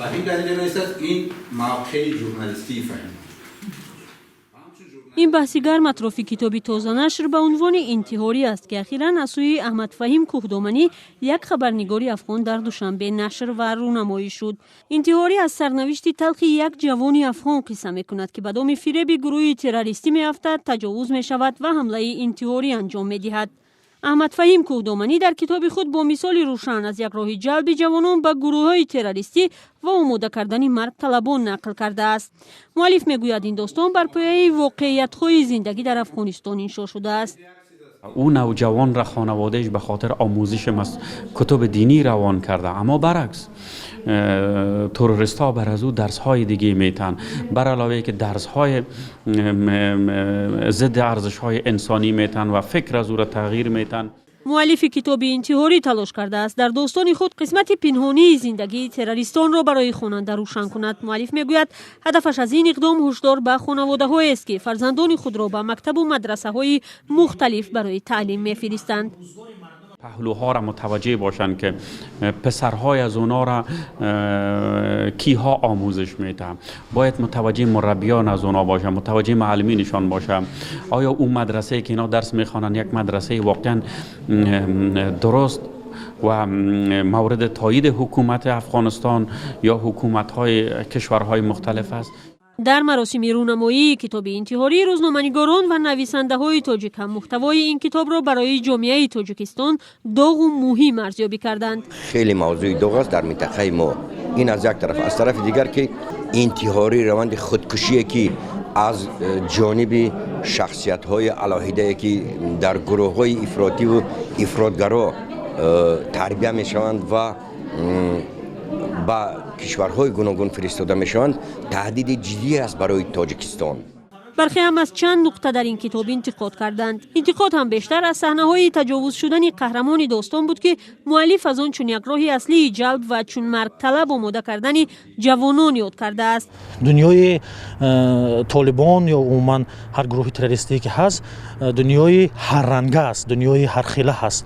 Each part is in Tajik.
Фаҳим дар инҷо навиштааст, ин мавқеи журналистии Фаҳим. Ин баҳси гарм атрофи китоби тозанашр ба унвони «Интиҳорӣ» аст, ки ахиран аз сӯи Аҳмадфаҳим Кӯҳдоманӣ, як хабарнигори афғон, дар Душанбе нашр ва рӯнамоӣ шуд. «Интиҳорӣ» аз сарнавишти талхи як ҷавони афғон қисса мекунад, ки ба доми фиреби гурӯҳи террористӣ меафтад, таҷовуз мешавад ва ҳамлаи интиҳорӣ анҷом медиҳад. Аҳмадфаҳим Кӯҳдоманӣ дар китоби худ бо мисоли рӯшан аз як роҳи ҷалби ҷавонон ба гурӯҳҳои террористӣ ва омода кардани маргталабон нақл кардааст. Муаллиф мегӯяд, ин достон бар пояи воқеиятҳои зиндагӣ дар Афғонистон иншо шудааст. Ӯ навҷавонра хонаводааш ба хотир омӯзиши кутуби динӣ равон карда, аммо баръакс террористҳо бар аз ӯ дарсҳои диге метан, бар аловае ки дарсҳои зидди арзишҳои инсонӣ метан ва фикр аз ӯра тағйир метан. Муаллифи китоби «Интиҳорӣ» талош кардааст, дар достони худ қисмати пинҳонии зиндагии террористонро барои хонанда рӯшан кунад. Муаллиф мегӯяд, ҳадафаш аз ин иқдом ҳушдор ба хонаводаҳоест, ки фарзандони худро ба мактабу мадрасаҳои мухталиф барои таълим мефиристанд. Паҳлӯҳоро мутаваҷҷеҳ бошанд, ки писарҳои аз онҳоро киҳо омӯзиш медиҳанд. Бояд мутаваҷҷеҳи мураббиён аз онҳо бошанд, мутаваҷҷеҳи муаллиминшон бошанд. Оё ӯ мадрасае ки инҳо дарс мехонанд, як мадрасаи воқеан дуруст ва мавриди таъйиди ҳукумати Афғонистон ё ҳукуматҳои кишварҳои мухталиф аст? Дар маросими рӯнамоии китоби «Интиҳорӣ» рӯзноманигорон ва нависандаҳои тоҷик ҳам мӯҳтавои ин китобро барои ҷомеаи Тоҷикистон доғу муҳим арзёбӣ карданд. Хеле мавзӯи доғ аст дар минтақаи мо. Ин аз як тараф, аз тарафи дигар ки интиҳорӣ раванди худкушие, ки аз ҷониби шахсиятҳои алоҳидае, ки дар гурӯҳҳои ифротиву ифротгаро тарбия мешаванд ва ба кишварҳои гуногун фиристода мешаванд, таҳдиди ҷиддӣ аст барои Тоҷикистон. Бархе ҳам аз чанд нуқта дар ин китоб интиқод карданд. Интиқод ҳам бештар аз саҳнаҳои таҷовуз шудани қаҳрамони достон буд, ки муаллиф аз он чун як роҳи аслии ҷалб ва чун маргталаб омода кардани ҷавонон ёд кардааст. Дунёи Толибон ё умуман ҳар гурӯҳи террористие ки ҳаст, дунёи ҳарранга аст, дунёи ҳархела ҳаст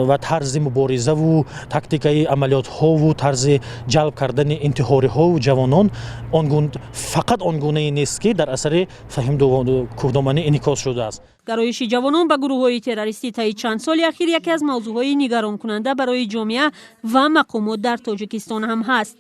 ва тарзи муборизаву тактикаи амалиётҳову тарзи ҷалб кардани интиҳориҳову ҷавонон фақат он гунае нест, ки дар асари Фаҳим Кӯҳдоманӣ инъикос шудааст. Гароиши ҷавонон ба гурӯҳҳои террористӣ таи чанд соли ахир яке аз мавзӯъҳои нигаронкунанда барои ҷомеа ва мақомот дар Тоҷикистон ҳам ҳаст.